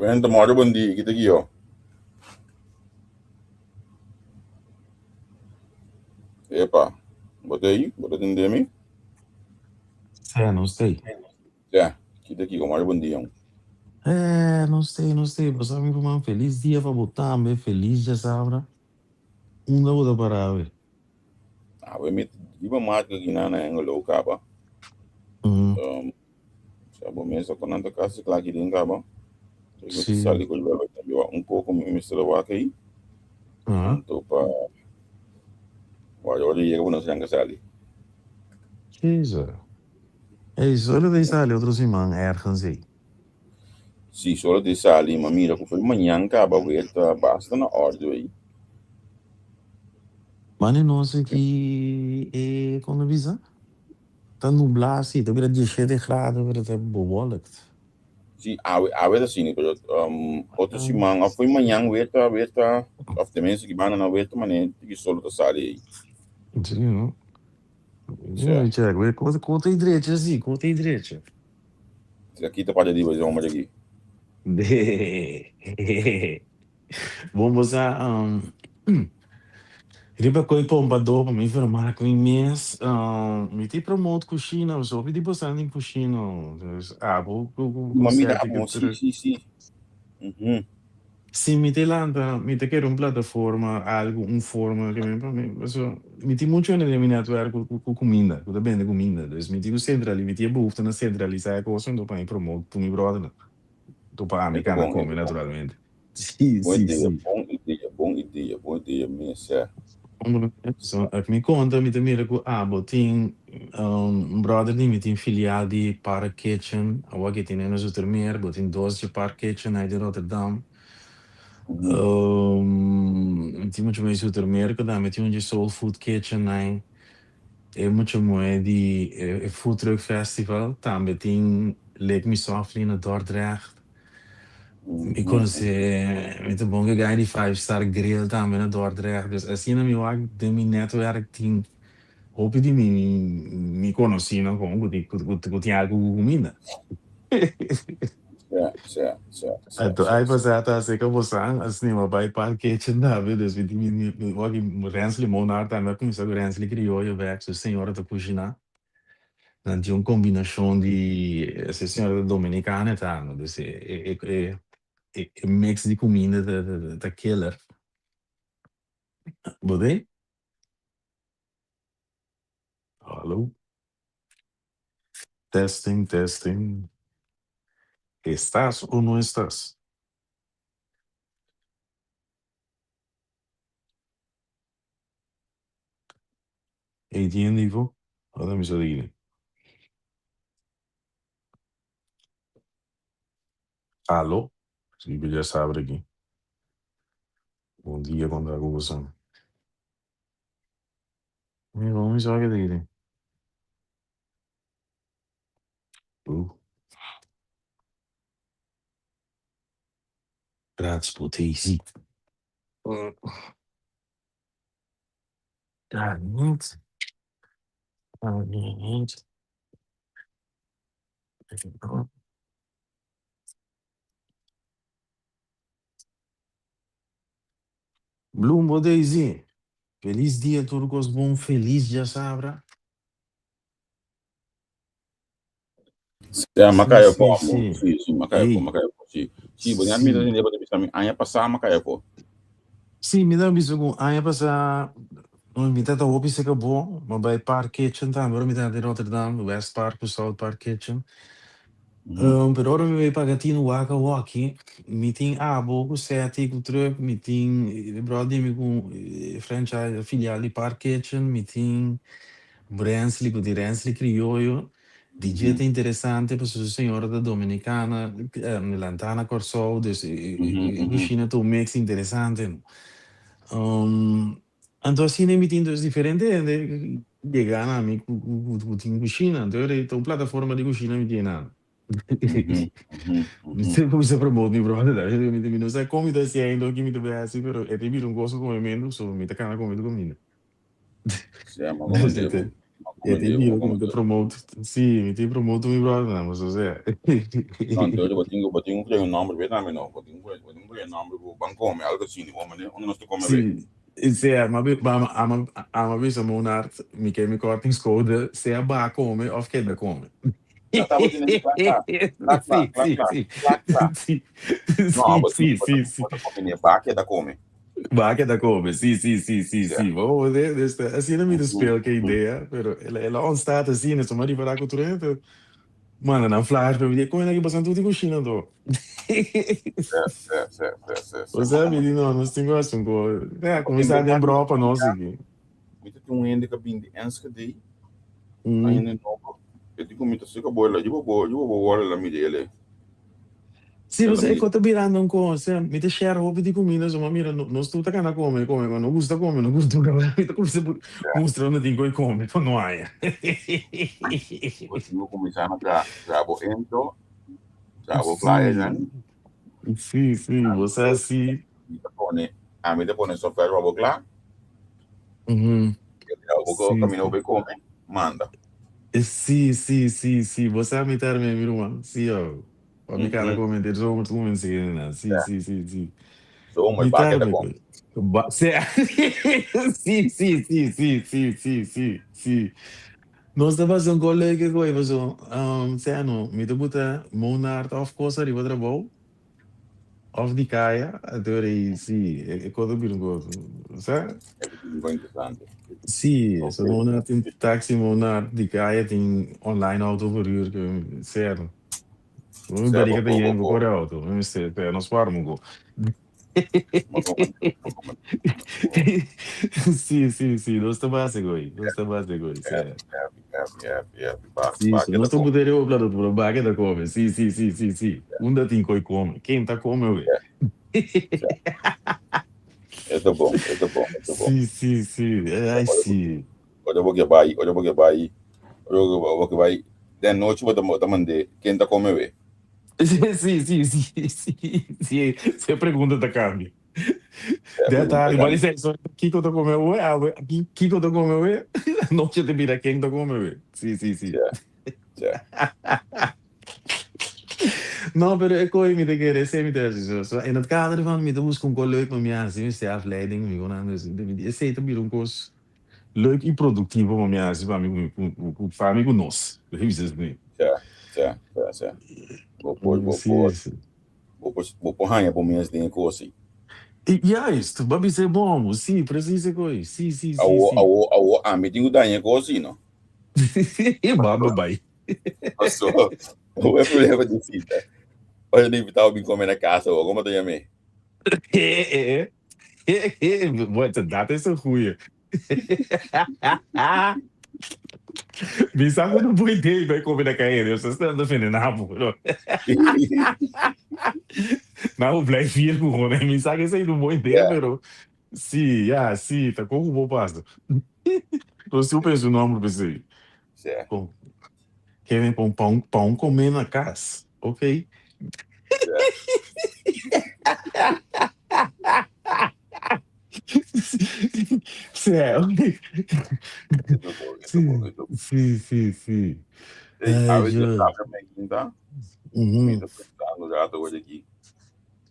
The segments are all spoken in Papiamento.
Cuenta moro bon dia, ki ta guió? Epa, bo ta ei? Bo ta tende mi? Sè, nos ta ei. Sè, ki ta kiko? Moro bon dia. Eh, nos ta ei, nos ta ei. Bo sa mi ruman, felis dia pa bo tambe, felis djasabra. Unda bo ta para awe? Awe mi ta riba marka kinan na Hengelo kaba. Um, Sa bo mesa ku nan ta kasi kla ki den kaba. Mi ta sali ku bebe tambe wak un poko mi mester a wak ei. Anto pa wak ora yega ku nos nan ka sali. Jezus. Ey, solo ta sali otro siman ergens ei. Si, solo ta sali, ma mira ku for mañan kaba weer ta basta na ordu ei. Mane nos aki e, kon ta bisa? Ta nublá si, ta bira dieshete grado pero ta bewolkt. Si, awe, awe ta asina, pero um, otro siman of foi mañan weer ta, weer ta, of tenminste ki banda nan weer ta manera tiki solo ta sali ei. Si, no? Sí. Mi check, weer kote, kote i drecha si, kote i drecha. Si aki ta papia di bo homber aki. Bon bo sa riba koe pompadó pa mi vermaak mi mes mi tin promote kushina so hopi di bosan tin kushina dus abo ku Ma mira sèti abo si si si. Si mi te lanta mi ta kere un plataforma algu un forma ke mi pa mi paso mi tin muchu hende den mi netwerk ku kuminda ku ta bende kuminda dus mi tin ku sentrali mi tin e behoefte na sentralisá e kos anto pa mi promote tur mi bròdernan. Anto pa ami E ta kana bon, e kome ta bon. naturalmente. Sí, Bon sí, idea, sí. bon idea, bon idea, bon idea mes, sè. So, ak mi konta mi ta mira ku abo tin un brother di mi tin filial di Park Kitchen, awor ke tin na Zoetermeer, bo tin dos dje Park Kitchen ai di Rotterdam. Mi tin mucho mai Zoetermeer ku tambe tin un dje Soul Food Kitchen ai. E mucha muhé di e Food Truck Festival tambe tin Lick Me Softly na Dordrecht. Mi konosé, mi ta bon ku guy di Five Star Grill tambe na Dordrecht. Dus asina mi wak den mi netwerk tin hopi di mi mi konosínan kon ku ku tin algu ku kuminda. Sè, sè, sè, sè, Anto sè, ai sè. pasá ta acerca bosan, asina mi a bai Park Kitchen tambe, dus mi mi mi mi wak Rensley Monar tambe a cuminsa cu Rensley Crioyo bek, su señora ta cushiná. Nan tin un combinacion di, ese señora ta dominicana e ta, no, dus e e e e e mix di cuminda ta ta ta killer. Bo bay? Hallo? Testing, testing. Estás o no estás? Ey, tin info? Ora mi sa di. Alo? Si ku ya sabe aki. Bon dia kontra ku boso. Mi mi sa ke di. Raadspothesie. Daar niet. Daar niet. Bloem Daisy. Feliz dia tur kos bon. Feliz djasabra. Sea, Sí, m'a kaya sí, afó, amo. sí. Sí, sí, m'a kaya afó, Ey, m'a kaya afó, sí. Sí, bo mi ta sí. tende bo ta bisa mi aña pasá m'a kaya afó. Sí, mi ta bisa ku aña pasá mi ta ta hopi seka bo, m'a bai Park Kitchen tambe ora mi ta di Rotterdam, West Park ku South Park Kitchen. Pero ora mi bai paga tin wak awoki, mi tin abo ku seti ku truck, mi tin e bròder di mi ku franchise filial di Park Kitchen, mi tin Brensley ku tin Rensley Krioyo. Di dje ta interesante pasobra su señora ta dominicana, lantá na Kòrsou, dus e kushina ta un mix interesante. Anto asina mi tin dus diferente hende yega na mi ku tin kushina, anto e ta un plataforma di kushina mi tin nan. Mi ta kuminsa promote mi brother, mi no sa kon mi ta hasiendo, ki mi ta bay hasi, pero e ta bira un kos ku komementu, so mi ta kana kome tu kuminda. Sea, m'a komende bo. E ta bira ku mi ta promote. Sí, mi ta promote mi brothernan, paso sea. No, anto bo tin bo tin ku krea un nòmber be tambe no. Bo tin ku bo tin ku krea un nòmber ku ban kome algu asina, bo mane unda nos ta kome be. Sí, sea, mi a a bisa Monart, mi ke mi kortingscode, sea ba kome òf keda kome. Ya tabatin e kla kla, kla kla, kla kla, kla kla. No, bo tin bo ta bo ta kome ba keda kome. Ba keda kome, si, si, si, si, si. Bo bo dus asina mi ta speel ke idea, pero el a el a ontstaat asina, so mi a ripará ku tur hende ta manda nan flyers pa mi di, koe nan ke pasan tur di kushina anto. Si, si, si, si, si, si. Osea mi di no, nos tin ku hasi un kos. Ya, kuminsá den bròwa pa nos aki. Mi ta tin un hende ka bin di Enschede, un hende nobo, e di ku mi ta seka bo el a yuba bo, yuba bo wòrdu el a mira el e. Sí, pues e kos ta birando un kos, sea, mi ta share hopi di kuminda, so mi a mira nos tur ta kana kome, kome, kome, no gusta kome, no gusta kome, mi ta kuminsa mustra unda tin ku e kome pa no haña. Bo tin ku kuminsá na traha, traha bo intro, traha bo flyernan. Sí, sí, bo sa sí. Mi ta pone, ami ta pone sofer pa bo kla. Bo ko camino bo come, manda. Sí, sí, sí, sí. Bo sa mi tarme, mi ruman. Sí, oh. Pa mi cara come de zomer tu men sí, na. Sí, sí, sí, sí. Zomer, Mi ba keda tarme. come. Ba, sí, sí, sí, sí, sí, sí, sí, sí, sí. Nos ta pasa un kos leuke ku ei paso, sea no, mi ta buta Monart of kos ariba trabou. Of di kaya, anto ora ei si, e kos ta bira un kos, sa? E ta bira un kos interesante. Si, so Monart tin taxi, Monart di kaya tin online auto verhuur, ke sea. Mi barika ta yen ku kore auto, mi mester, pero nos por arma un kos. Si, si, si, nos ta base goy, nos ta base goy, sea. Si, so nos ta buta riba plato pero bake ta come, si, si, si, si, si. Unda tin koy come, ken ta come oe? E ta bon, e ta bon, e ta bon. Si, si, si, ai si. Ora bo ke bai, ora bo ke bai, ora bo ke bai, den nochi bo ta mand'é, ken ta come oe? Si, si, si, si, si, si e pregunta ta cambia. De tardi, ma dice, so, Kiko ta come oe, awe, Kiko ta come oe, anochi ta bira ken ta come oe. Si, si, si. Ja, ja. No, pero e koe mi ta kere, esei mi ta hasi. So, so, in het kader van mi ta buska un kos leuk pa mi hasi, mi stay afleiding, mi kon anda asi. Esei ta bira un kos leuk i produktivo pa mi hasi pa mi ku, ku, pa mi ku nos. Ja, ja, ja, ja. Bo por, bo por. Bo por bo por haña bo mes den e kos ei. Juist, bo a bisa e bon, sí, precies e kos ei, sí, sí, sí, Awor, sí. awor, awor ami tin ku daña e kos ei, no? Bo a bai. Paso, bo e problema di sita. Ora nan invitá bo bin kome na kas awor, komo ta yam'é? Bueno, dat is een goeie. Mi sa ku no por idee bai kome na kai Dios ta ta venena bo no. Nou blijf hier ku gewoon mi sa ke esei no bon idea pero si ya si ta kon ku bo pasa. Nos tin pensa un nomber pa esei. Kon Kevin pon pa un pa un kome na kas ok. Sí, sí, sí, sí. Hey, Ay, awe Dios. djasabra mainta, mi ta pensando rato awor aki.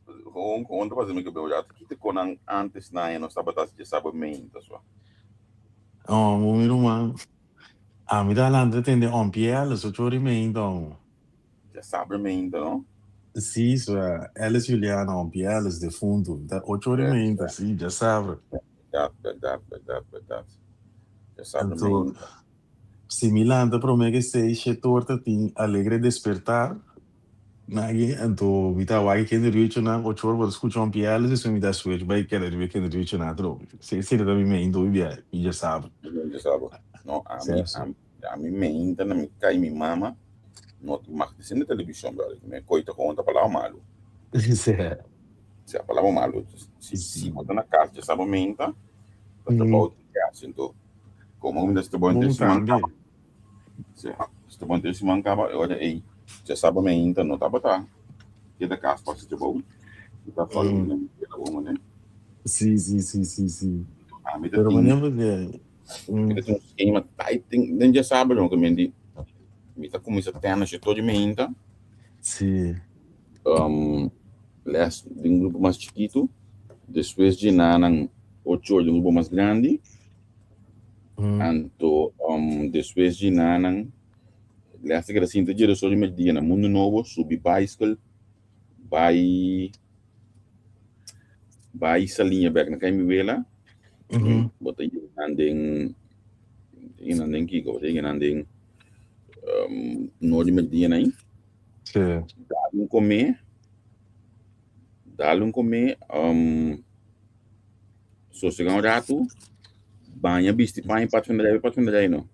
Gewoon, gewoon ta pasa mi cabeza rato. Kita con nan antes na nos tabata haci djasabra mainta so. Oh, mi ruman. Ami ta lanta tende ompie a las ocho ora y meinta, oh. Djasabra mainta, no? Sí, so Ellis Juliana, ompie Ellis, defunto. Ta ocho ora y meinta, sí, djasabra. Berdad, berdad, berdad, berdad. Djasabra Anto, mainta. si mi lanta prome ke seis, shete or ta tin Alegre Despertar. Nagi, anto mi ta wak kende riuchonan, ocho or bo ta skucha ompie Ellis, despues mi ta switch bai keda riba kende riuchonan atrobe. Esei ta mi mainta hopi bia, mi djasabra. Mi djasabra. No, ami, ami. Ami meinta na mi kai mi mama no tin mag di sende televishon brother mi koi ta konta palabra malu si a palabra malu si si bo ta na kas dja saba meinta ta trabou tin ke hasi anto komo mi ta trabou henter siman kaba si trabou henter siman kaba e ora ei dja saba meinta no tabata keda kas pa hasi trabou mi ta solo mi keda bo mane Si si si si si ami ta pero tin manera. Mi ta tin un skema tight den den djasabra no ke men di mi ta kuminsá tèna shetochi meinta. Les den un grupo mas chikitu, despues dje nanan ocho or den un grupo mas grandi, anto despues dje nanan les ta keda sinta dje dos or di merdia na Mundo Nobo, subi baiskel bai bai Saliña bek na kai mi wela, bo ta yega nan den yega nan den kiko? Bo ta yega nan den un or di merdia nan ei. Dal un comé, dal un comé, sosegá un ratu, baña, bisti paña, patfenderei, patfenderei no.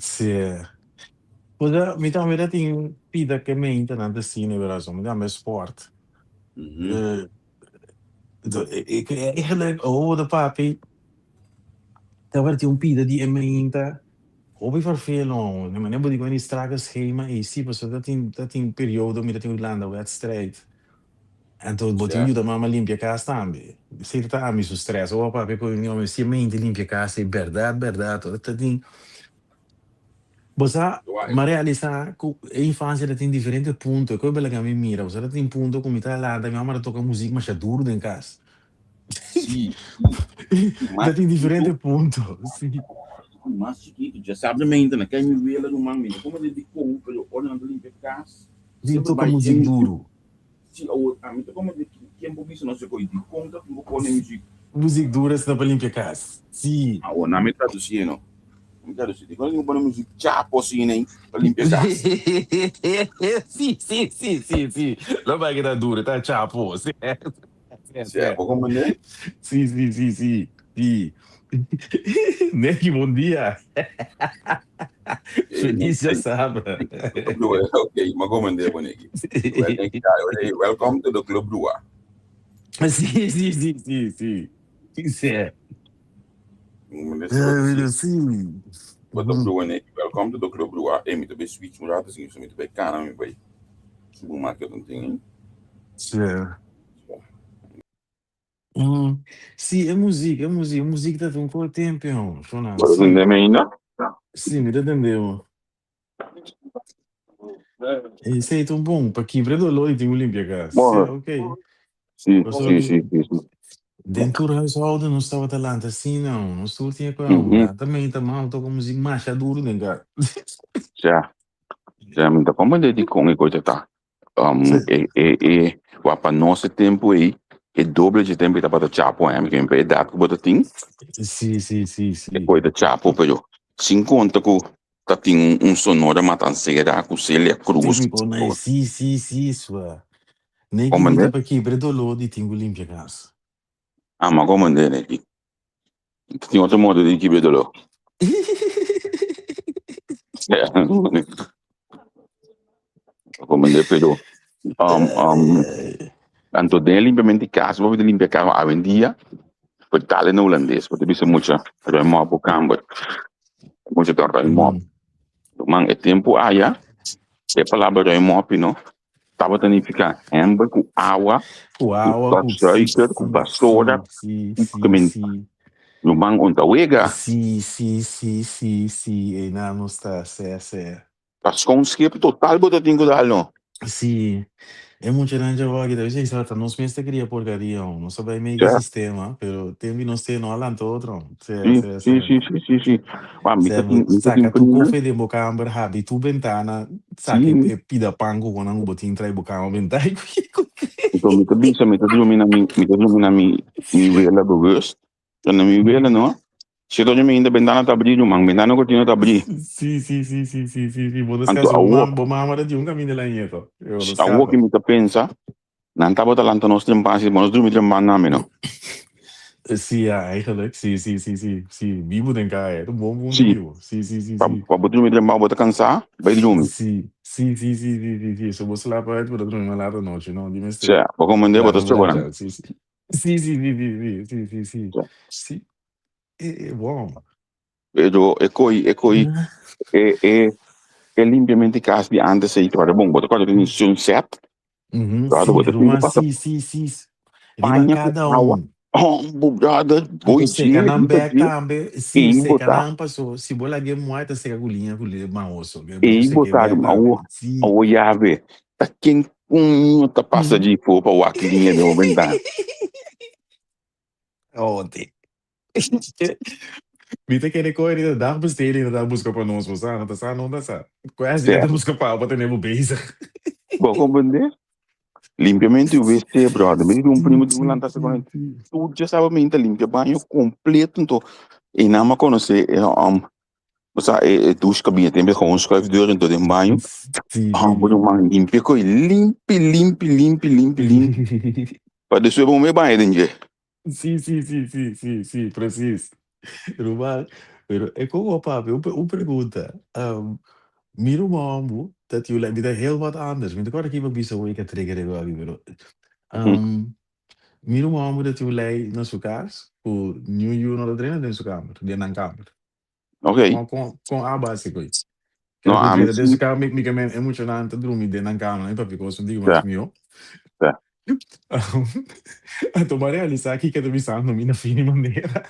Sí. Pues mi tambe ta tin pida ke meinta nan ta sine berason, mi tambe sport. Eigenlijk oh de papi tabatin un pida di e meinta hopi vervelend. Na manera bo di ku strakke schema ei si pasobra ta tin ta tin periodo mi ta tin Hulanda wedstrijd. Anto bo tin yuda mama limpia kas tambe. Esei ta ami su stress. Oh papia ku mi si e meinta limpia kas ei bèrdat bèrdat ta tin. Bo sa, m'a realisá ku e infansia ta tin diferente punto. E koe bela ku ami mira, bo sa ta tin punto ku mi ta lanta, mi mama ta toka muzik masha duru den kas. Sí, Ta tin diferente punto, sí. Mas chikitu, djasabra meinta na kai mi wela ruman mi no komo di dikon, pero ora nan ta limpia kas, Tin semper toka bai muzik duru. Sí, awor ami ta kome di ken por bisa nos e dikon ta tin ku pone muzik. Muzik duru asina pa limpia kas. Sí. Awor nan mi tradusi no. Mi tradusi dikon ta tin ku pone muzik chapo asina ei pa limpia kas. Sí, sí, sí, sí, sí. Lo bai ke ta duru, ta chapo. Sí. Sí, bo komprende? Sí, sí, sí, sí, sí. Neki, bon dia. Feliz djasabra. Ok, m'a komprende bo, Neki. Welcome to the club Dua. Sí, sí, sí, sí, sí. Sí. Sí. Bo ta blua, Neki. Welcome to the club Dua. Ey, mi ta bay switch un rato, si mi ta bay cana, mi bay supermarket un tin. Sí. Sí, e muzik, e muzik, e muzik ta un kos tempu, jong. Shona, Bo ta sí. tende mi ainda? Sí, mi ta tende bo. Esei ta un bon, pa kibra e doló di tin ku limpia kas. Sí, Bon. ok. Sí, Pasobra sí, sí, sí, sí. den tur huishouden nos tabata lanta asina, nos tur tin e kua. Lanta meinta mama toka muzik masha duru den kas. Ja, ja, mi ta komprende dikon e kos ta ta. E, e, e, wa pa nos e tempu ei, e doble dje tempu ei tabata chapo, eh, mi pa edat ku bo ta tin. Sí, sí, sí, sí. E koi ta chapo, pero sin konta ku ta tin un, un Sonora Matancera ku Celia Cruz. Típico, nee, sí, sí, sí, swa. Nee, Komende? ki mi ta pa kibra doló di tin ku limpia kas. Ah, ma komende, neki. Tin otro modo di kibra doló. Komende, pero anto den limpiamento di kas, bo limpia kas awendia, vertale na hulandes, bo ta bisa mucha ruim op bo kamber, mucha ta ruim op. Man, e tempu aya, e palabra ruim op no, tabata nifiká hember ku awa, Ku ku awa, ku sí, stofzuiger, ku sí, basora, sí, ku sí, kemen sí. ruman un ta wega. Sí, sí, sí, sí, sí, einan nos ta, sè, sè. Ta schoon schip total bo ta tin ku dal no. Sí, e muchanan djawoki ta bisa ta nos mes ta cria porcaria aun, nos ta bay mey ki sistema, pero tempo nos te no a lanta otro aun. Sí, Sí, sí, sí, sí. sí, sí, sí, sí. Wa, mi Sí, ta bo tin, mi ta tin saca tu prima. koffie den bo kamber, habri tu bentana, saca Sí. e pida pan cu nan cu bo tin trae bo kama benta. Anto mi ta bisa, mi ta drumi na mi, mi ta drumi na mi, mi wela bewust. Pero na mi wela no, si to mi ainda bentana ta abrí ruman, bentana cortina ta abrí. Sí, sí, sí, sí, sí, sí, sí. Bo no Anto escapa, bo awor, mama, bo mama ta di un caminda la nieto. Bo no awor escapa. ki mi ta pensa, nan tabata lanta nos trempan, si bo nos drumi trempan nami no. Sí, ja, eigenlijk. Sí, sí, sí, sí, sí. Bibu den kaya. Ta un bon punto Sí, bibu. Sí, sí, sí, pa, sí. pa bo drumi trempan bo ta cansá, bai drumi. Sí, sí, sí, sí, sí, sí, sí. So bo slap uit, bo ta drumi mas laat anochi, no? Di mester. Sea, bo comprende, bo Laat ta me stroba nan. bracha. Sí, sí. Sí, sí, sí, sí, sí, sí, sí, sí. Sea. Sí. E, e, bon. Pero e coi, e coi, e, e, e limpiamento di cas di antes ei tabata bon. Bo ta corda tin sunset? Mhm, Claro, sí, bo ta tin cu ruman, pasa sí, sí, sí. Riba paña cu cada awa un. Hombo, brother, Anto boy seka dje, nan riba bek dje, tambe, si ei seka bo ta, nan paso si bo lag'é muai ta seka ku liña ku mahoso, bo tin ei bo sek'é ta bek tambe, awo, si. awo yabe, ta ken kuño ta pasa dje for pa wak liña den bo bentana? Ote. Mi ta kere koe riba dagbesteding nan ta buska pa nos, bo sa, no ta sa, no ta sa. Koe asina Sea, ta buska pa bo pa tene bo bezig. bo a comprende? Limpiamento di wc, brother. Mi di un primo di un lanta sa con tur dje saba mi ta limpia baño completo entonces e nan a conoce e bo sa e douche cabina tem gewoon schuifdeur entonces den baño. Bo man limpia coi limpi limpi limpi limpi limpi pa despues bo me baña den dje. Sí, sí, sí, sí, sí, sí, precies. Ruman, pero e como papi, un pregunta. Mi ruman bu, dat jullie, mi ta heel wat anders. Mi ta kort aki pa bisa hoe ik het trigger ik wel, pero mi ruman bu dat jullie na su cas, ku new you no ta trainen den su kamer, den nan kamer. Kon, kon, kon a base koi? No, Kaya ku ami drenta den su si. kamer, mi, mi ke men emocionante drumi den nan kamer, mi papi kos un tiki mas mihó. Anto m'a realisá kiko ta bisando mi na fin di manera.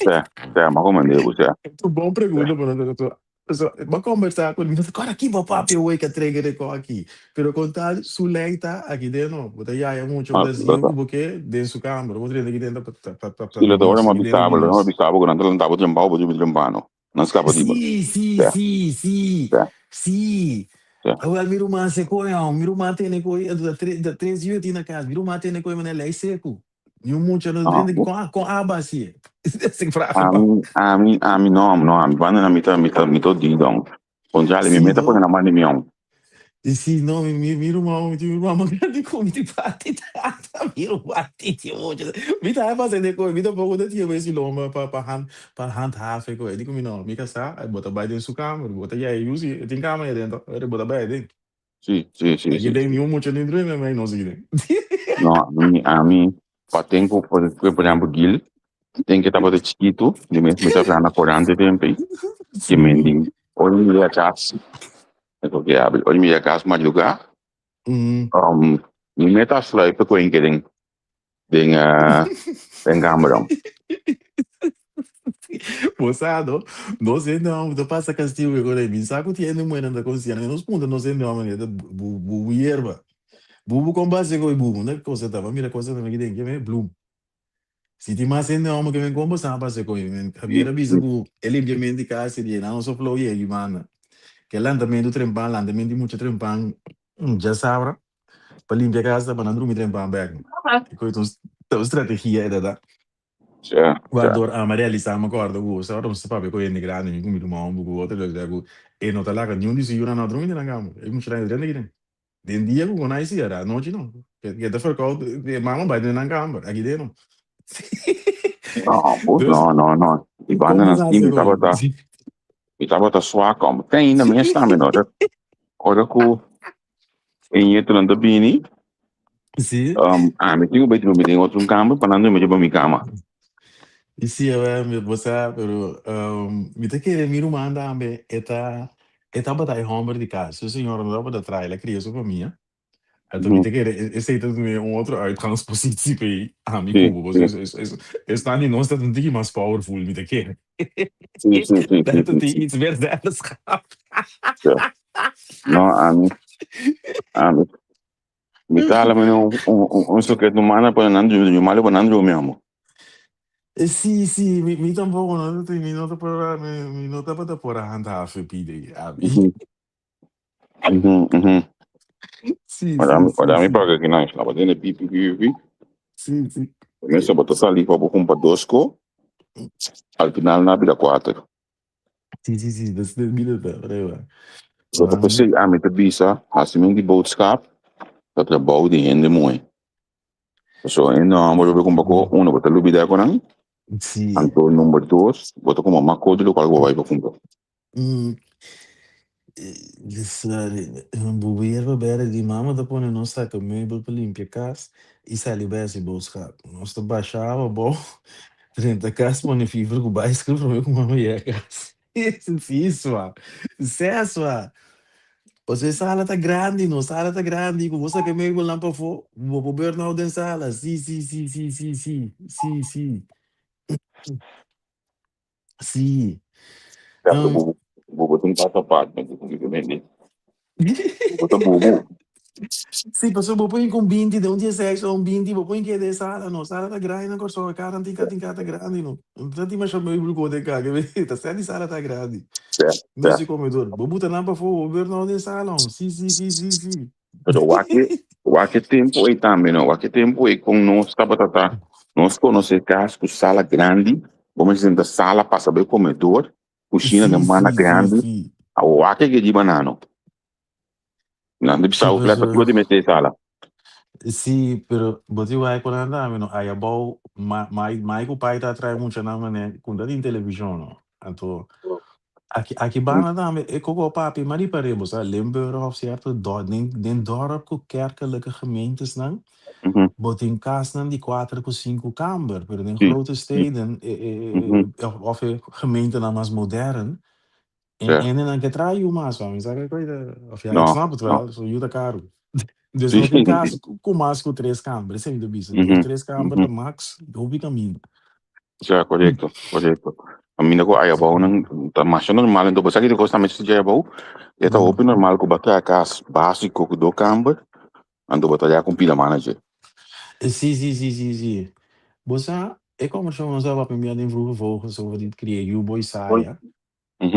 Sa, sa, m'a komand'é ku sa. Un bon pregunta pa nos so so m'a kombersá ku mi ta kòrda ki bo papia awor ka trega de kò aki pero kon tal su lei ta aki den no bo ta yaya mucha bo ta hasi ku bo ke den su kamber bo drenta aki den ta ta ta Si di lo ta ora nos m'a aki den ta bisa di bo lo nos. m'a bisa bo ku nan ta lanta bo trempao bo drumi trempano nan skapa di bo. Sí, sí, sí, sí, sí. Awel mi ruman se koe aun, mi ruman tene koe, anto ta tres, ta tres yu tin na kas, mi ruman tene koe manera lei seku. Ni un mucha no drenta ki kon, kon aba hasié? Esei vraag pa. Ami, ami, ami no, no, ami banda na mi ta, mi ta, mi ta di don. Kontrali, mi meta pone na man di mi aun. I si no, mi, mi, mi ruman, mi tin un ruman mas grandi ku mi, tin parti tata, mi ruman tin tin mucha. Mi ta pasa den koe, mi tampoko ta tin e silomba pa pa hand pa handhaven koe. Di ku mi no, mi kasá, bo ta bai den su kamer, bo ta yei yu si e tin kama ei adentro, bo ta bai aden. Si, si, si, Aki si. den niun mucha ni drumi, mi no sigui den. No, ami, ami, pa ten ku, por por ehempel Gil, ten ke tabata chikitu, di mes mi ta na korante tempo ei, ke men di, ora mi yega kas, e por ke abi, ora mi yega kas madrugá, mi meta sluipe ku enke den, den, den kamber. Bo sa no, nos hende homber ta pasa castigo e ora ei. Mi sa cu tin hende muhernan ta consiana, nos puntra nos hende homber ta bubu yerba. Bubu con base cu e bubu? Unda cosa ta? Bo a mira cosa ta meki den ke bloem. Si tin mas hende homber ke men con bo sa base cu e? Men Javier a bisa cu e limpiamento di cas di e nan no so flow yegi manda. Ke lantamento trempan, lantamento di mucha trempan djasabra pa limpia cas ta pa nan drumi trempan bek. E cu ta un strategia e ta da. Waardoor ami a realisá, mi a kòrda ku ora nos ta papia ku hende grandi, mi ku mi ruman un ku otro, loke ku e no ta laga niun di su yunan no a drumi den nan kama. E muchanan drenta aki den. Den dia ku konai si, anochi no. Ke ta ferkout, e mama bai den nan kamber, aki den no. No, bos Dus, no, no, no. Di kon banda bo nan sa sí, hasi mi koe? tabata, mi tabata swak om. Te ainda mes tambe no. Ora ku E ñetonan ta bini, ami tin ku bai drumi den otro kamber pa nan drumi riba mi kama. I si, awe, mi bo sa, pero mi ta kere mi ruman tambe, e ta, e tabata e hòmber di kas, su señora no tabata traha, el a kria su famia. Anto mi ta kere esei ta duna un otro uitgangspositie p'e ami ku bo, pasobra esnan di nos ta un tiki mas powerful, mi ta kere. Dat ta tin iets meer zeggenschap. No, ami, ami, mi ta hala mene un, un, un, un secreto humano pa nan drumi, drumi malo pa nan drumi, amo. Sí, sí, mi tampoco, no, mi no ta por, mi no tabata por a handhaven pide, ami. Sí, Ora sí, mi, sí, ora mi sí. paga ki nan, slaba den e pi, pi, pi, pi. Sí, sí. Mester bo ta sali pa bo kumpa dos ko, al final nan a bira kuater. Sí, sí, sí, dat is de bira ta, reba. So ta p'esei ami ta bisa, hasimentu di boodskap ta trabou di hende muhé. Pasobra hende hòmber lo bai kumpa ko, uno bo ta lubidá ku nan, anto number dos bo ta kuma mas ko di lokual ku bo bai pa kumpra. Bubu yerba berde di mama ta pone nos saka meubel pa limpia kas i sali bai hasi boodschap. Nos ta basha awa abou, drenta kas pone fibra ku baiskel prome ku mama yega kas. Si sua, sesua. Pasobra e sala ta grandi no, sala ta grandi ku bo saka e meubelnan pafó, bo por burn out den sala. Sí, sí, sí, sí, sí, sí, sí, sí. Sí. Ya, pero bobo, bobo tin kas apart, mi ta Bobo ta bobo. Sí, pasobra bo por hinka un binti den un dieseis o un binti, bo por hinka den e sala no. Sala ta grandi na Kòrsou, e kanan tin tin kata grandi no. No ta tin masha meubel ku bo den kaka, ta sèt di sala ta grandi. Mes di komedor. Bo buta nan pafó, bo bèr nou den sala. Sí, sí, sí, sí, sí. Pero wak e, wak e tempu ei tambe no, wak e tempu ei kon nos tabata ta, nos konosé kas ku sala grandi, bo mester sinta sala pasa bai komedor, kushina den mana grandi, awor wak e ke di banano. Nan ta bisa ku pakico di mester e sala. Sí, pero bo tin wak ku nan tambe no, aya bou mai ku pai ta trae muchanan manera ku ta tin televishon no. Anto aki aki banda tambe e koko papi ma ripar'é bo sa Limburg of sierto den den dorp ku kerkelijke gemeentesnan bo tin kasnan di kuater ku sinku kamber pero den grote steden of e gemeentenan mas modern e hendenan ke traha yu mas mi sa ke koita of ya ik snap het wel so yu ta karu dus no tin kas ku mas ku tres kamber esei mi ta bisa dos tres kamber ta max hopi kaminda. Ya, korekto, korekto. Kaminda ku aya abou nan ta masha normal enton bo sa ki di kos tambe si dje abou e ta hopi normal ku bo a traha kas básiko ku dos kamber anto bo ta ya ku un pila mana dje. Sí, sí, sí, sí, sí. Bo sa e kòmbersashon nos a papia mi a den Vroege Vogels over di kria yu bo Isaya.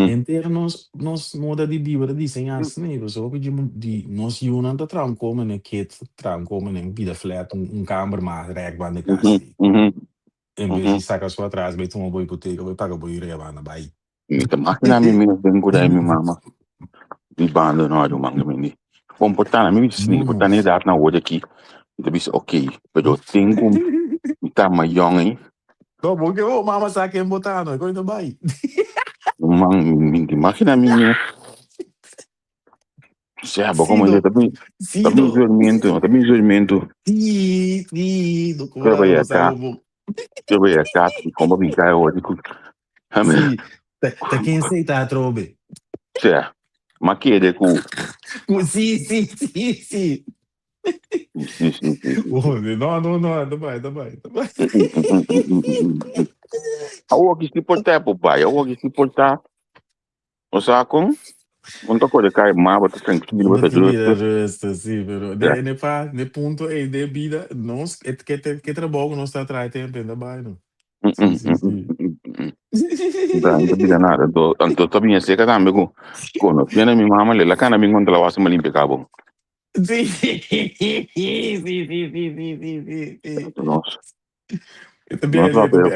Henter nos nos moda di biba ta diseñá asina ei, pasobra hopi di di nos yunan ta traha un kome na kit, traha un kome na un pida flat, un kamber mas rèk banda e kas ei. En bes di saka su atras bai tuma bo hipoteka, bai paga bo huur banda bai. Mi ta makina mi mes den ku dai mi mama di banda no ruman mi di bon por ta na mi bisa No por ta no. na edat na awor aki mi ta bisa ok pero tin ku mi ta mayon ei. No, bo ke bo mama sa ken bo ta no, e koe ta bai. Ruman mi ta makina mi mes. Sea bo Sí komo no, ta bin sí ta bin no. zurmentu, ta bin zurmentu. Sí, sí, no Quiero cobra bai no a sa cas, bo. quiero bai a cas y como bin kai awor di ku. Sí, ta ta ken sei ta atrobe. Sea, ma kere ku Ku sí, sí, sí, sí. Sí, sí, sí, sí. Oh, no, no, no, ta bai, ta bai, ta bai. Awor ki si por ta por bai, awor ki si por ta. O sa kon? Un ta kore kai ma bo ta tranquilo, bo Bo ta tin bida rustig. rustig, sí, pero Ja. de ne pa, ne punto ei de bida, nos, et ke te, ke trabou ku nos ta trae tempo ta bai no. Sí, sí, sí. Da, no ta bida nada. Anto, anto ta bien seca tambe ku conociendo mi mama, le la cana bin contra la wasa ma limpia cabo. Sí, sí, sí, sí, sí, sí, sí, sí, sí. Anto nos, E nos bien, va e pero,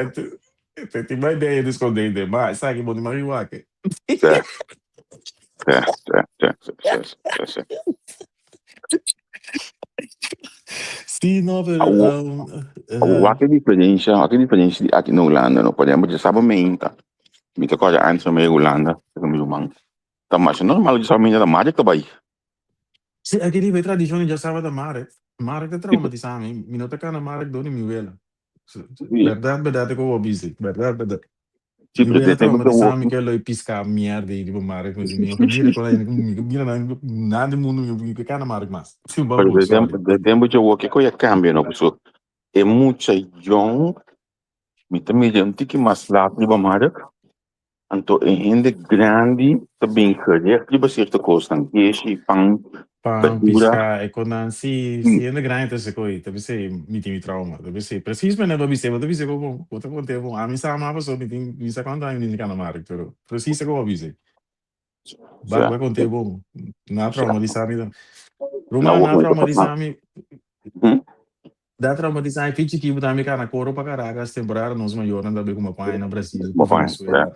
te te vai bem de esconder de mas sabe que bom de marihuana. sí, sí, sí, sí, sí, sí, sí, sí. Sí, no, pero Awo, awo, wak e diferencia, wak e diferencia di aki na Hulanda, no? Por ejemplo, djasaba meinta, mi ta kòrda antes mi a Hulanda, ku mi ruman, ta masha normal djasaba meinta ta marek ta bai. Sí, aki riba e tradicion di djasaba ta marek. Marek ta traumatisa mi, mi no ta kana marek dor di mi wela. Berdad, berdad e ku bo bisa, berdad, berdad. Sí, Mi pero wela de tempo que traumatisa mi eu ke lo pisca mierda ei riba marek, mi no ke mira kon mi no ke mira nan nada di mundu mi no ke kana marek mas. Pero Babur, de tempo sorry. de tempo que eu que coisa cambia no so é mucha jong mi ta mira un tiki mas laat riba marek anto e hende grandi ta bin gericht riba cierto cosnan keshi pan Pan, verdura pisca, e konan, sí, sí, hende grandi ta hasi koi, ta bisei mi tin mi trauma, ta bisei, precies manera bo bisei, bo ta bisei bo, bo ta konte bon, ami sa ama pasobra mi tin, mi sa kuantu aña mi tin kana mark, pero precies ta ku bo bisei. Ba, ba konte bon, na traumatisa mi ta. Ruman, na traumatisa mi, da traumatisa mi, fi chikí bo ta mi kana koro pa Caracas temporada nos mayornan ta bai kuma paña na Brasil ku Venezuela.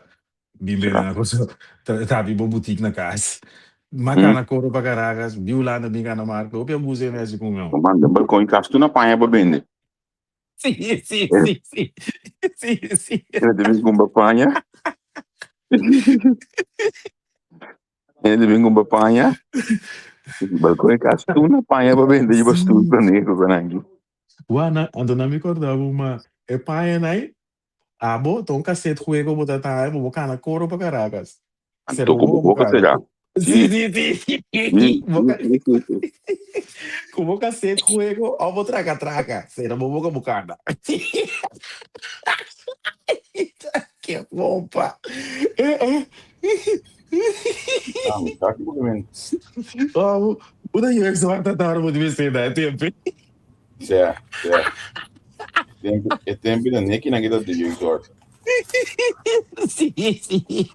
Bin bende na cosa, tapi bo boutique na cas. Ma kana koro pa Caracas, bi Hulanda bin kana marka, hopi abuso e mesi ku meu. Man, den balkon i kas tu na paña pa bende. Sí, sí, sí, sí. Sí, sí. E ta bin kumpra paña. E ta bin kumpra paña. Balkon i kas tu na paña pa bende, i pa stoel planeer ku nan. Wana, anto nan mi korda bo ma e paña nai Abo ta un cassette juego bo ta taha bo bo cana coro pa Caracas. Anto ku bo boka será. Sí, sí, sí. Boca, ku boca set juego of bo traca traca. Sera bo boca bukanda. Ke pompa. Ah, mi sa ki bo men. Oh, una jeugdzorg dat daar moet wc na e tempo. Sea, sea. Tempo, e tempo na neki na kita de jeugdzorg. Sí, sí.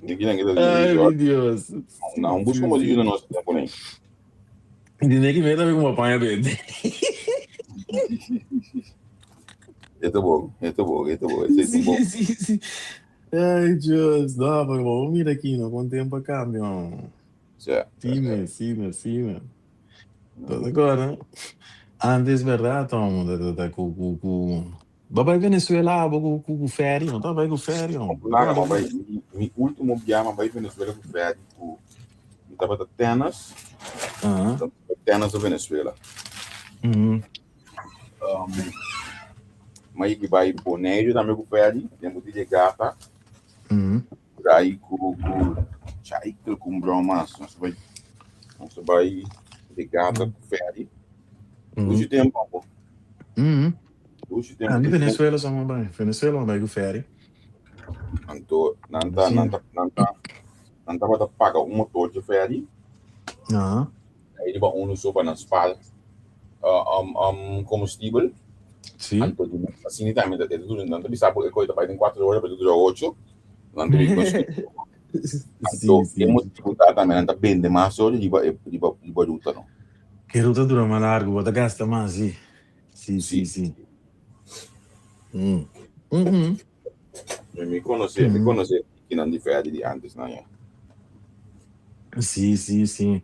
Neki na kita de Ay, mi jeugdzorg. Dios. Na un busca Sí, mo sí. ayuda nos tempo nei. Di neki meta mi como paña bende. Eto bom, eto bom, eto bom, ese Sí, bom. sí, sí. Ay, Dios. No, pero vamos mira aquí, no con tempo a cambio. Sea, Sí, sea, me, sí, me, sí, me. Entonces, agora, antes, verdad, Tom, da, ku, ku, ku. Ba bai Venezuela, bo ku, ku, ku ferry, no? Ta bai ku ferry, no? Laga, Agora, ma bai, mi último biaha bai Venezuela ku ferry ku mi tabata tennis. Tennis na Venezuela. Ma yegi bai Bonaire tambe ku ferry, tempo di regata. Rai ku Chaikel ku broma, nos bai regata ku ferry. Dushi tempo, po. Dushi tempo. Ah, di Dushi tempo. Venezuela so bai. Venezuela bai ku ferry. Anto, nan ta, nan tabata paga un motor di ferry. Aí riba unu so pa nan spaar combustibel. Anto, asina tambe, ta nan ta bisa e kos ta bai den 4 ora, pero dura 8. Nan ta bin Anto, e motibo ta tambe nan ta bende mas ora riba ruta, no. Ku ruta dura mas largu, bo ta gasta mas, sí. Sí, sí, sí. Mi konosé kinan di ferry di antes na ya. Sí, sí, sí.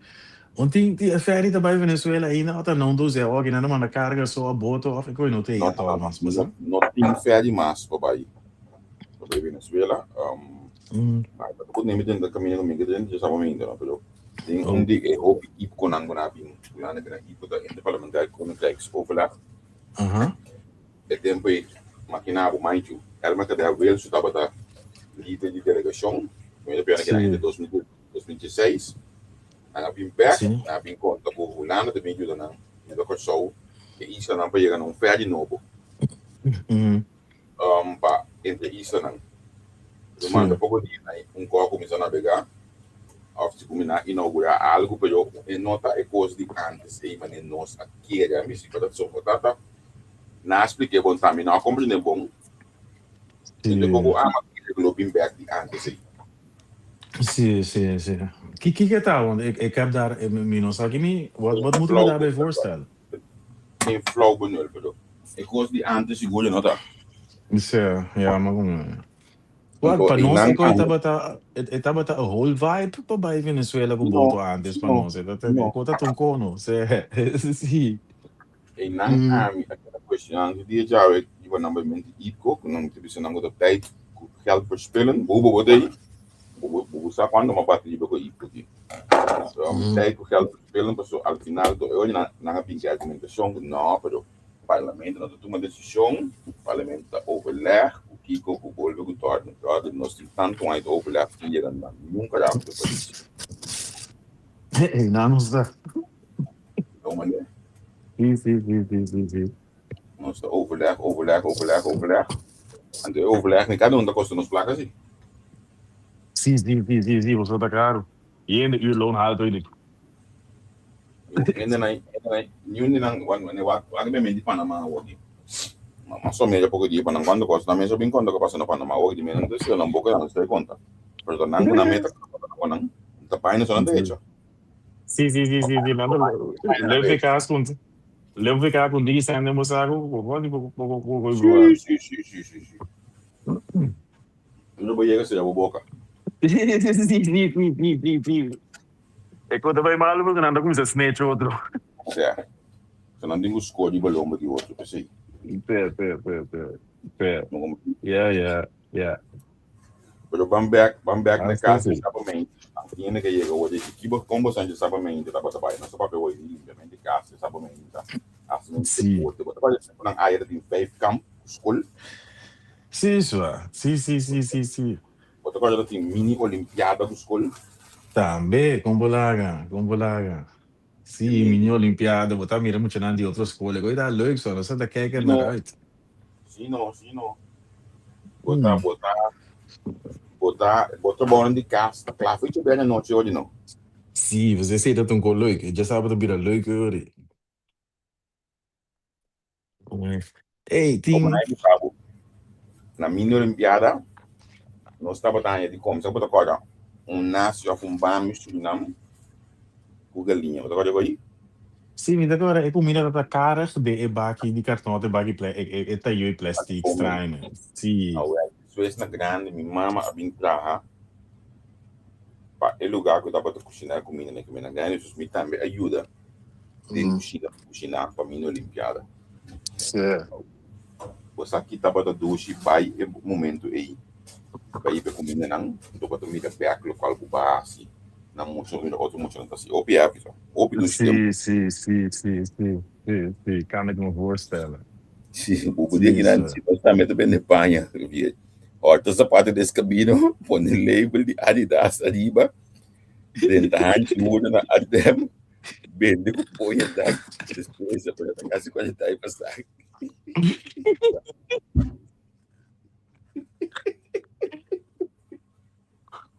Un tin tin ferry ta bai Venezuela ainda ota não do zé, ó, que nada manda carga só a boto of ik no te No, ya no, no, mas, no, basta. no tin ferry mas pa bai Venezuela. Maar goed, neem het in de camino mi que ya sabe ainda, no, pero tin un di e hopi IPKO nan gona bin, nan bin IPKO da interparlementair koninkrijksoverleg. E tempo ei makina bo manchu, Elmer Kadel Wilson tabata líder di delegashon, mi ta que na 2016. Nan a bin back, nan a bin konta ku Hulanda ta bin yuda nan, yuda Kòrsou, e islanan pa yega na un ferry nobo. Pa entre islanan. Manda poko dia un kos kuminsá nabegá, òf si kuminsá inougurá algu, pero e no ta e kos di antes ei manera nos a kere, mi si pa so tata na expliquei bon tambe no a komprendé bon. Então, como ama que lo bin back di antes ei. Sí, sí, sí. Ki ki ta want ik heb daar mi no sa mi wat moet ik me daarbij voorstellen? Geen flauw benul, pero e kos di antes sigur no ta. Sí, ja, maar kom. Wat pa nos e kos tabata e tabata a whole vibe pa bai Venezuela ku boto antes pa nos. E No. kota un kono. Sí, sí. E nan ami a cuestionando die jaren die we nan bij mente IPKO, nan te bisa nan dat tijd geld verspillen, bobo wat ei. Bobo bobo sa quando ma bate ko IPKO die. So, tijd geld verspillen, paso al final to eu na na pinche argumentação, no, pero parlamento no toma decisión, parlamento ta overleg, ku kiko ku bolbe ku torno. Brother, nos tin tantu uit overleg que llega na nunca da pa país. Hey, nou nos ta. No maneira. Sí. Nos ta overleg, overleg, overleg, overleg. En de overleg, ni kada un ta kosta nos plaka sí. Sí, você tá claro. E in de uurloon haalt weet ik. Ende na ende na ni nan wan wan wa wa me di Panama wogi. Ma so medio poco di Panama quando costa na mesa bin conta que pasa na Panama wogi di men entonces nan boca nan se conta. Pero nan na meta nan ta paina so nan de hecho. Sí. Leuk kaas komt. Leuk kaas komt die zijn de mosago. Wat die Sí. No voy a llegar a ser boca. Sí. E kos bai malu porque nan kuminsá snitch otro. Sea, se nan tin score di balon di otro, p'esei. Pe, pe, pe, pe. Pe. Yeah. Pero ban back na kas sabamente. Tiene que llegar hoy. Equipo combo Sánchez sabamente ta pasa bai. No sa papel hoy limpiamente kas sabamente. Assim deporte. Wat was het? Dan ayer tin vijf kamp school. Sí, zo. Sí. Bo Bo ta kòrda lo tin mini olimpiada ku skol? Tambe, kon bo laga, kon bo laga. Sí, mini olimpiada, bo ta mira muchanan di otro skol, e koe ta leuk so, nos ta kijk er naar uit. Sí no, sí no. Bo ta, bo ta, bo ta, bo trabounan di kas ta kla for dje anochi ori no? Sí, pues esei ta un kos leuk, e djasabra ta bira leuk ori. Ey, Como tin. na bisa bo, na mini olimpiada, nos tabata haña di come, sa bo ta kòrda? Un nasi òf un bami Surinam ku galiña. Bo ta kòrda e kos? Sí, mi ta kòrda e kumida tabata karig den e baki di karton òf e baki e e e tayó e plastic straño. Sí. Awèl, despues na grandi mi mama a bin traha pa e lugá ku tabata kushiná e kumida na e kumida grandi, dus mi tambe a yuda den kushina kushiná pa mini olimpiada. Bo sa ki tabata dushi bai e momento ei bai pa e kumindanan, anto bo ta mira bèk lokual ku bo a hasi nan mucha mira otro muchanan ta hasi. Hopi happy so, hopi dushi tempu. Sí, sí, sí, sí, sí, sí, kan ik me voorstellen. Sí, bo por di akinan si nos tambe ta bende paña, Horta zapato descabino, pone label di Adidas ariba, drenta hanchi hodo na Adem, bende ku poña dak, despues a pone ta kasi 40 aña pasá.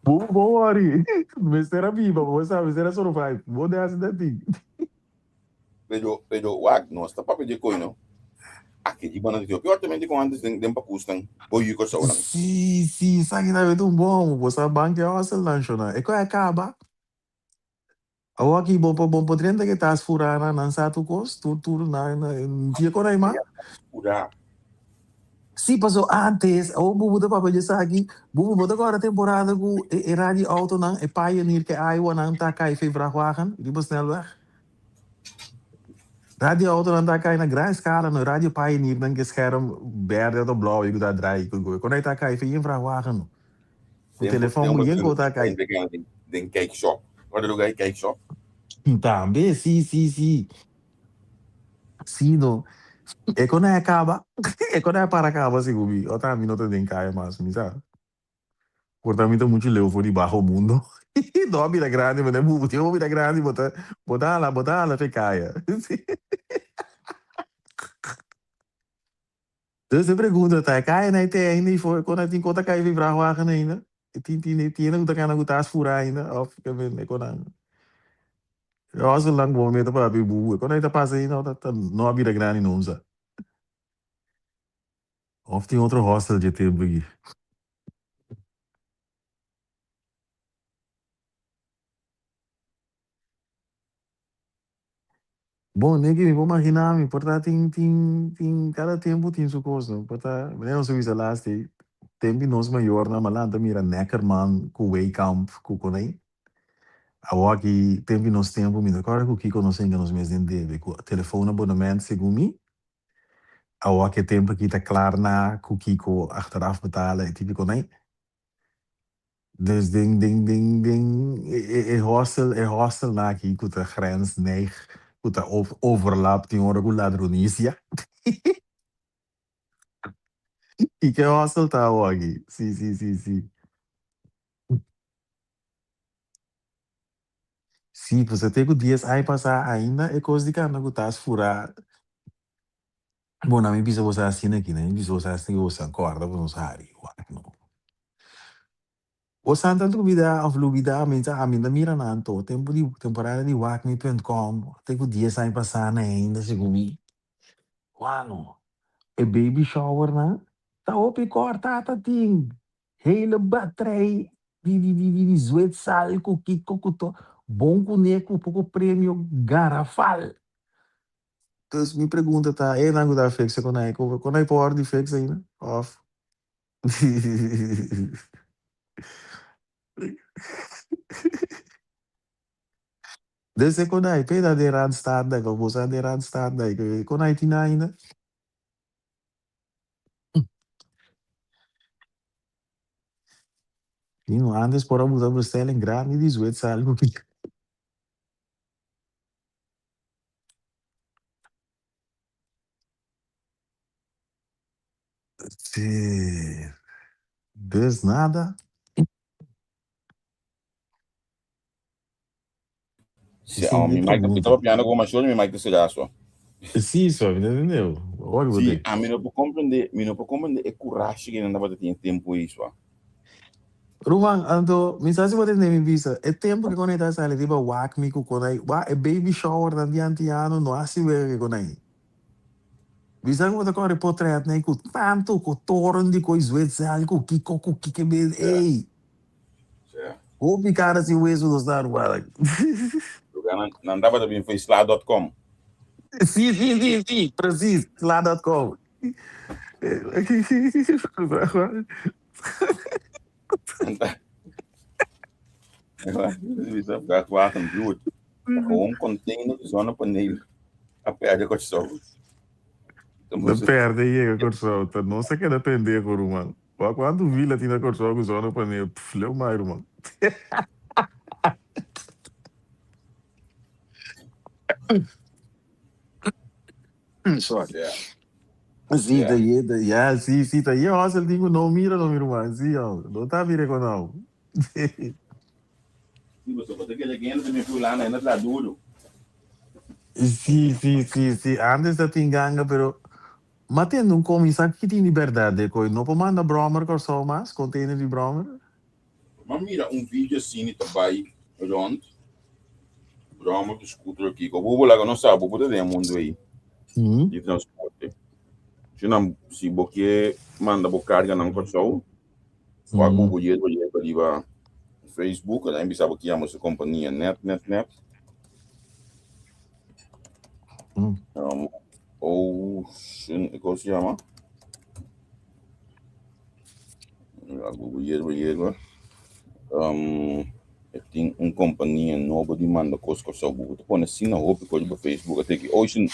Bo bo worry, mester a biba, bo sa, mester a survive, bo de hasi dat ding. Pero, pero wak, nos ta papia di koi no. Aki di banda di Etiopia, otamente kon antes den, den pakusnan, bo yu Kòrsounan. Sí, sí, esaki ta beta un bon, bo sa banki a hòstel nan shona. E koi a kaba. Awor aki bo por bo por drenta ke tas furá nan, nan sa tur kos, tur tur nan nan dia kon aima. Furá. Sí, paso antes, awor bo bo ta papia di esaki, bo bo ta kòrda temporada ku e e radio autonan, e Pioneer ke Iowa-nan ta kai fe vrachtwagen riba snelweg? Radio autonan ta kai na gran eskala no, radio Pioneer-nan ke scherm berde òf blou ku ta draai ku ku kon ei ta kai fe yen vrachtwagen no. Ku telefòn ku yen ku ta kai. Den kijkshop. Kòrda lugar e kijkshop? Tambe, sí, sí, sí. Sí no. E kon a kaba, e kon a para kaba segun mi. Ota mi no ta den kaya mas, mi sa. Por ta mi ta muchu leu for di baho mundo. No a bira grandi, bo ta bubu tin bo bira grandi bo ta bo ta hala bo ta hala fe kaya. Dus e pregunta ta, e kaya na e te ainda i for kon a tin kon ta kai fi vrachtwagen ainda? E tin tin e tienda ku ta kana ku tas fura ainda of ke men e konan Hostelnan ku bo meta papia bubu e kon ta pasa ainda of ta no a bira grandi nunsa? Of tin otro hostel dje tempu aki? Bon, niki mi por magina mi por ta tin tin tin kada tempu tin su kos no por ta manera nos a bisa laatst ei tempu di nos mayornan a lanta mira Neckermann ku Wehkamp ku konei awor aki tempu di nos tempu mi no kòrda ku kiko nos a hinka nos mes den debe ku telefon abonement segun mi awor aki e tempu aki ta klar na ku kiko achteraf betalen e tipo konei. Dus den den den den e hostel e hostelnan aki ku ta grens neig ku ta overlap tin ora ku ladronisia. I ke hostel ta awo aki? Si si si si. Si pues te ku dies aña pasá ainda e kos di kanda ku tas furá. Bon na mi bisa boso asina aki, na mi bisa boso asina ki boso a kòrda ku nos hari. Wak no. Bo santa lubidá òf lubidá mi ta ami ta mira nan anto tempu di temporada di wakmi punt com te ku dies aña pasá na ainda segun mi. Wak no. E baby shower nan ta hopi kòrta ta tin hele batrei di di di di zwetsal ku kiko ku to bon kuné ku poko premio garafal. Dus mi pregunta ta, e nan ku ta fixa kon ai, kon ai por òrdi fixa ainda? Òf. Dus e kon ai, p'e ta den Randstad dai, pa boso a den Randstad dai, kon ai tin ainda? Mino, antes por a buta bestelling grandi di Zwitserland ku. Sí. Dus nada. Si, oh, Esei mi e mic, mi pregunta. tava piano com machado, mi mic te será so. Sí, so, mi entendeu? Ora Si, bote. a mi no por comprende, mi no por comprende e coraje que nan tabata tin tempo ei so. Ruman, anto, mi sa si bo tende mi bisa, e tempo ku konai ta sali riba wak mi ku konai, wa e baby shower nan di antiano no hasi wega ku konai. Bisa ku bo ta kore potret nei ku tantu ku toren di koi zwitzel ku kiko ku kike be, ey, hopi kara sin wesu nos ta ruman. Lugar nan, nan tabata bin foi sla.com. Sí, sí, sí, sí, precies, sla.com. Bisa vrachtwagen bloed. Gewoon container zonnepaneel. A perde Kòrsou. Ta perde yega Kòrsou. Ta nos a keda pendejo ruman. Wak kuantu vila tin na Kòrsou ku zonnepaneel. Pff, leu mai ruman. Sorry. Sí, ta ye, ta, ya, sí, sí, ta ye hostel tin ku no mira no mi ruman. Sí, hombre. No ta mira ku no. Sí, pasobra bo ta kere kende ta mi fulana, e na traha duru. Sí, sí, sí, sí. Antes ta tin ganga, pero ma tende un komi sa ki tin di bèrdat de koe no por manda bròmer Kòrsou mas, container di bròmer. M'a mira un video asina ta bai rond bròmer ku scooter kiko. Bo bo laga nos sa, bo bo ta den e mundu ei di transporte. Si nan si bo ke manda bo karganan Kòrsou, wak bo bo yerba yerba riba Facebook, nan bisa bo ki yama su kompania net net net. Ocean, kos se yama? Algo yerba yerba. E tin un kompania nobo di manda kos Kòrsou. Bo ta pone asina hopi kos riba Facebook. A teki Ocean,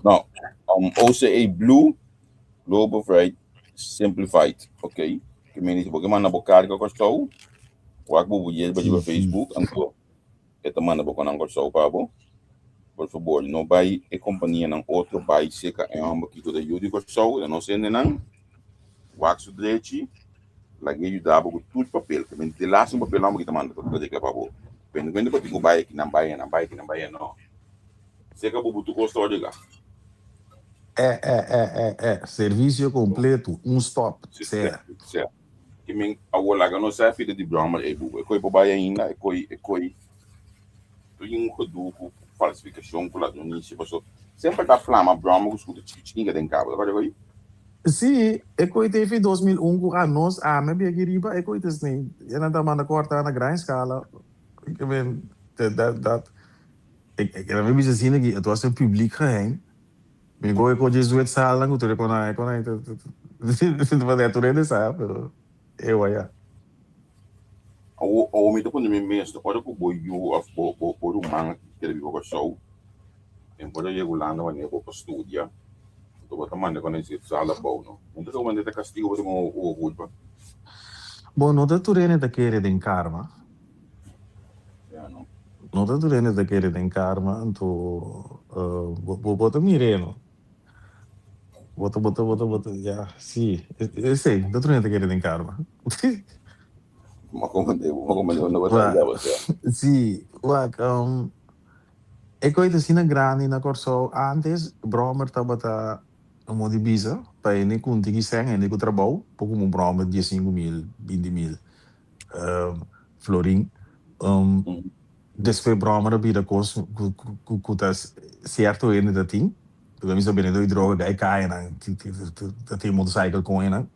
no, OCA Blue Global Freight Simplified. Ok. Ke meni si bo ke manda bo karga Kòrsou, wak bo bo yerba riba Facebook, anto e ta manda bo konan Kòrsou pa bo. Por fabor, no bai e kompanianan otro, bai seka e hòmber kiko ta yu di Kòrsou, e no sende nan. Wak su drechi, lag'é yuda bo ku tur papel. Ke men te laatste un papel hòmber ki ta manda pa regla pa bo. Pende kuenta bo tin ku bai aki nan bai nan bai aki nan bai no. Seka bo bo tur kos ta regla. E e e e e servisio kompleto, un stop, sea. Sea. Ke men awor laga nos sa pida di bròmer ei bubu. E koi por bai ainda, e koi e koi tur un gedoe ku falsifikashon ku ladronisia paso semper ta flama bròmer ku skuta chiki chiki den kaba. Ta kòrda koi? Sí, e koi ta efi 2001 ku anos ame bia aki riba e koi ta esnei. E nan ta manda kòrta na gran eskala. Ke men dat dat e nan bisa asina ki het was een publiek geheim. Mi goe ko dje zwet salnan ku tur e konai konai ta ta tur hende sa pero ewa ya. Awo awo mi ta pone mi mes ora ku bo yu òf bo bo bo ruman kere biba Kòrsou en por a yega Hulanda wanneer bo pa studia anto bo ta manda konai zwet sal abou no no ta manda ta kastigo bo ta kon owo kulpa. Bo no ta tur hende ta kere den karma. Ya no. No ta tur hende ta kere den karma, anto bo bo ta mir'é no. Bo ta bo ta bo ta bo ta ya si esei no ta tur hende ta kere den karma. Bo comprende bo comprende bo no ta Wak ya bo sea. si wak e koe ta asina grandi na Kòrsou antes bròmer tabata un modo di bisa pa hende ku un tiki sèn hende ku trabou por kumpra un bròmer 15 mil 20 mil. Florin. Despues broma ta bira kos ku ta sierto hende ta tin. Porque mi sa bendedor di droga gai kayanan ta tin motorcycle kon enan.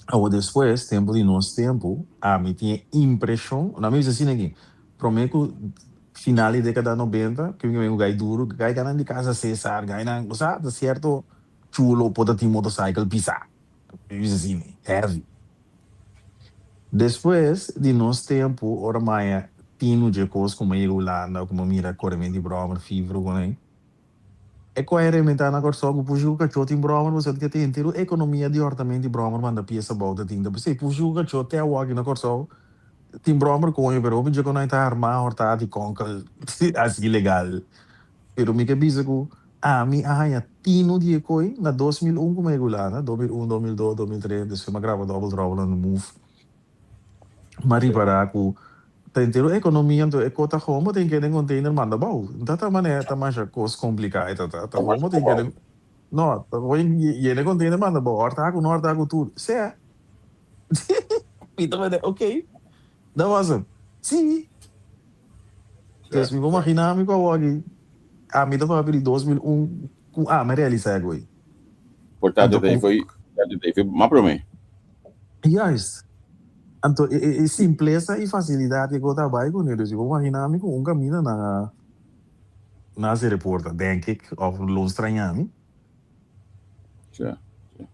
Awor despues, tempu di nos tempu, ami tin e impreshon, no ami bisa asina aki, prome ku final di dekada nobenta, ku mi gai duru, gai ganan di casa Cesar, gainan, bo sa, ta sierto chulo por ta tin motorcycle pisa. Mi bisa asina, heavy. Despues di nos tempu, ora maya tinu dje kos ku mi a yega Hulanda, ku mi a mira korement di bròmer, fibro ku nan, e ku a rementá na Kòrsou ku pushi ku kachó tin bròmer, pasobra ta tin henter un ekonomia di hòrtament di bròmer manda piesa abou ta tin. Ta p'esei pushi ku kachó te awor aki na Kòrsou tin bròmer koño, pero hopi dje ku nan ta harmá, hòrtá di kònkel asi ilegal. Pero mi ke bisa ku ami a haña tinu di e koi na 2001 ku mi a yega Hulanda, 2001, 2002, 2003, despues mi a graba Double Trouble on the Move. Mi a ripará ku Ta entero ekonomia anto e kota gewoon bo tin kende container manda bou. Ta ta manera ta masha kos kompliká e ta ta. Ta gewoon bo tin kende no ta gewoon yena e container manda bou òrta ku no òrta ku tur. Sea mi ta manda ok dat was hem. Si. Dus mi por magina mi ku awor aki ami ta papia di 2001 ku ami a realisa e koe. Por tanto ta foi tanto ta foi mas prome. Juist. Anto e simplesa y facilidad ke ta bay cune, dus mi por magina mi cu un camina nan a nan a cera e porta, denk ik, of lo straña mi. Sha, sha.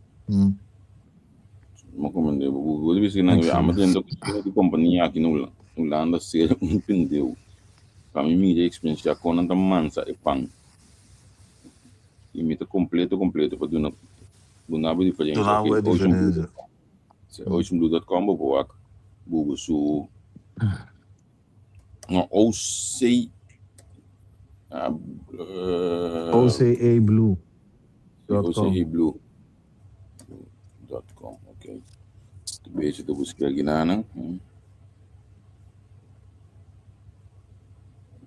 Mo comprende. Bo debe ser nan ama tendo di compania aki na Hulanda ser un pendeu. Pa mi mira y experiencia con nan ta mansa e pan. Y mi ta completo completo pa duna duna bo diferencia. Duna bo e diferencia. Oceanblue.com bo por wak Google su no OC OCA Blue dot com. OCA Blue dot com ok. Bezig te busca aki nan.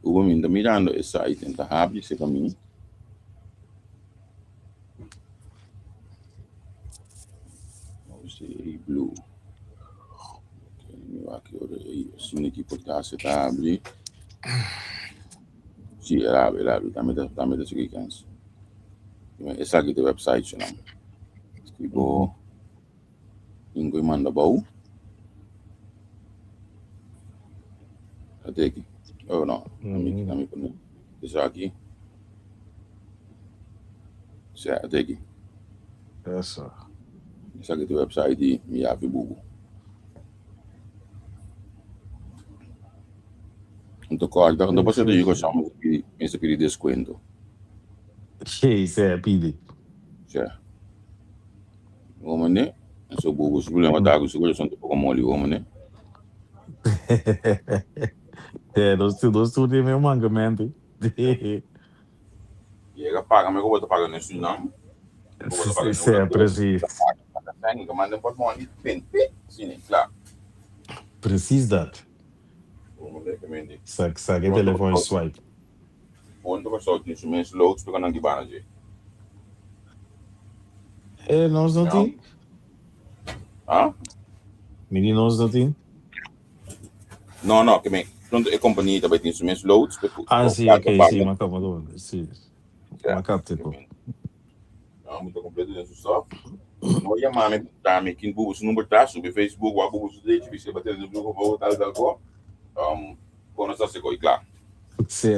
Hugo mi ta mirando e site en ta habri cerca mi. OCA Blue. Ok, mi wak ora ei asina ki por ta se ta habri. Si, el habri, el habri. Tambe ta, tambe ta sigui kens. Esaki ta website su nan. Bo Ingo y manda bou. Ate aki. Oh no, ami ami pone esaki. Sea, ate aki. Eso. Esaki ta website di Miyavi Bubu. Anto corda, anto pasobra ta yuga som mester pidi descuento. Sí, sea, pidi. Sea. Homene, so bubu su problema ta ku su corazón ta poko moli, homene. Eh, nos tur tin medio mankamente. Yega paga me ku bo ta paga na Surinam, ku bo ta paga na Sea, Holandes, precies. ta paga paga sèn, ka manda portmoni, pin, pin, asina, kla. Precies dat. Homene, ke mende. Saka e telefon i swipe. Punto Kòrsou tin su mes loods pa nan gibana dje. E nos no tin. Ah? Mi di nos no tin. No, no, ke men, pronto e kompania ta bai tin su mes loods pa ku Ah, si, ok, si, m'a kaba do, si. M'a kapta ko. No, mi ta kompleto den su stof. No yama mi, puntra mi kin bubu su number ta, subi Facebook, wak bubu su drechi, bisa e bater den su grupo, tal, tal ko. Um, kono sa seko i kla. Sí.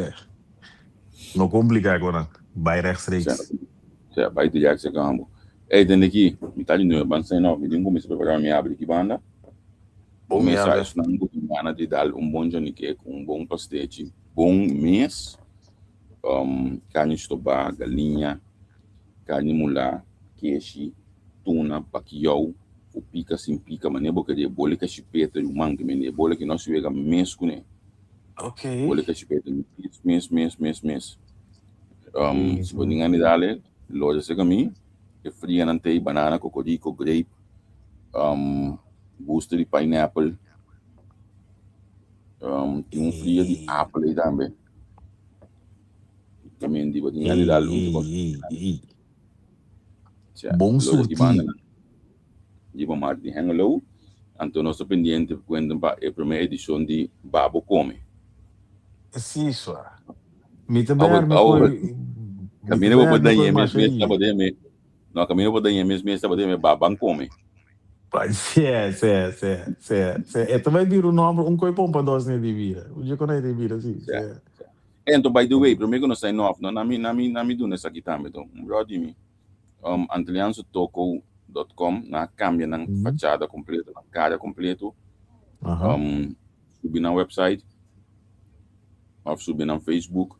No complica con nan. Bai rechtstreeks. Sí, bai direct se cambo. Ey, tende ki, mi ta di nueve ban sign off, mi tin cuminsa prepara mi abri ki banda. Bon mi Mesa abri. esnan cu tin gana di dal un bon Johnny cake, un bon pastechi, bon mes. Carni stobá, galiña, carni mulá, keshi, tuna, bakiyou, cu pica sin pica, manera bo kere, boli cachipeta, ruman, ki mende, boli ki no si wega mes cune. Ok. Boli cachipeta mes, mes, mes, mes, mes. Si bo tin gana di dale, loja cerca mi, e frianan tey, banana, cocorico, grape, gusto di pineapple, tin un fria di apel ey tambe. También di bo tin gana di dale un Ey, ey, ey. Sea, Bon lo di surtí. banda di Bomar di Hengelo. Anto nos ta pendiente cuenta pa e prome edicion di Babo Come. Sí, swa. Mi ta Awo, ber mi awo, koe, mi ta camina bo ber mi dañe koe mes masha mes i. taba den me. No, camina bo dañe mes mes taba den me Baban Come. Pa, sí, sí, sí, sí, sí. E ta bai bira un nomber, un koe pompa dos ne di bira. Un dje kon e di bira, sí, Sea, sí. sea. Ento, by the way, prome ku nos sign off, no, na mi, na mi, na mi duna esaki tambe, to. Un brother di mi, Antiliansotoko.com nan a cambia nan fachada completo, nan cara completo. Subi nan website of subi nan Facebook,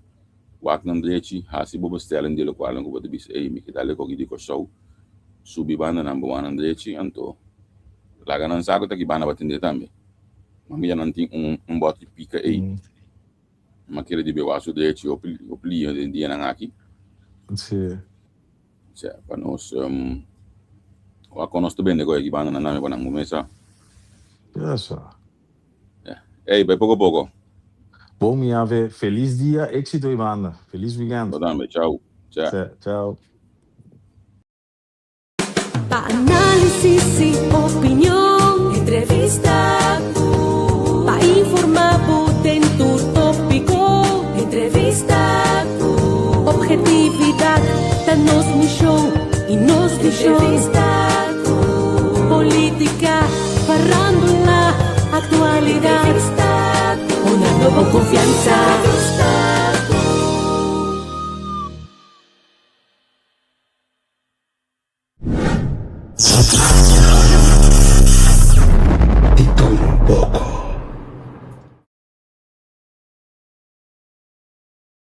wak nan drechi, hasi bo bestelling di locual nan cu bo ta bisa, ey, mi ke dal e koki di Corsou, subi banda nan bo wak nan drechi, anto laga nan sa cu ta ki banda bo a tende tambe. Ma mira nan tin un bot di pica ey. Ma kere di bewa su drechi hopi hopi lia den dianan aki. Sí. Sea, pa nos wak kon nos ta bende koe aki banda nan nami pa nan kumesa. Eso. Ya, Ei, bai poko poko. Bon, mi ave, felis dia, éksito i banda. Felis weekend. Bo tambe, chau. Cha. Chao. Pa análisis i opinion, Entrevista. Pa informá bo den tur tópiko, Entrevista. Ophetividat ta nos mishon i nos vishon. Entrevista. Polítika, farándula, aktualidat. Entrevista. Una nobo konfiansa.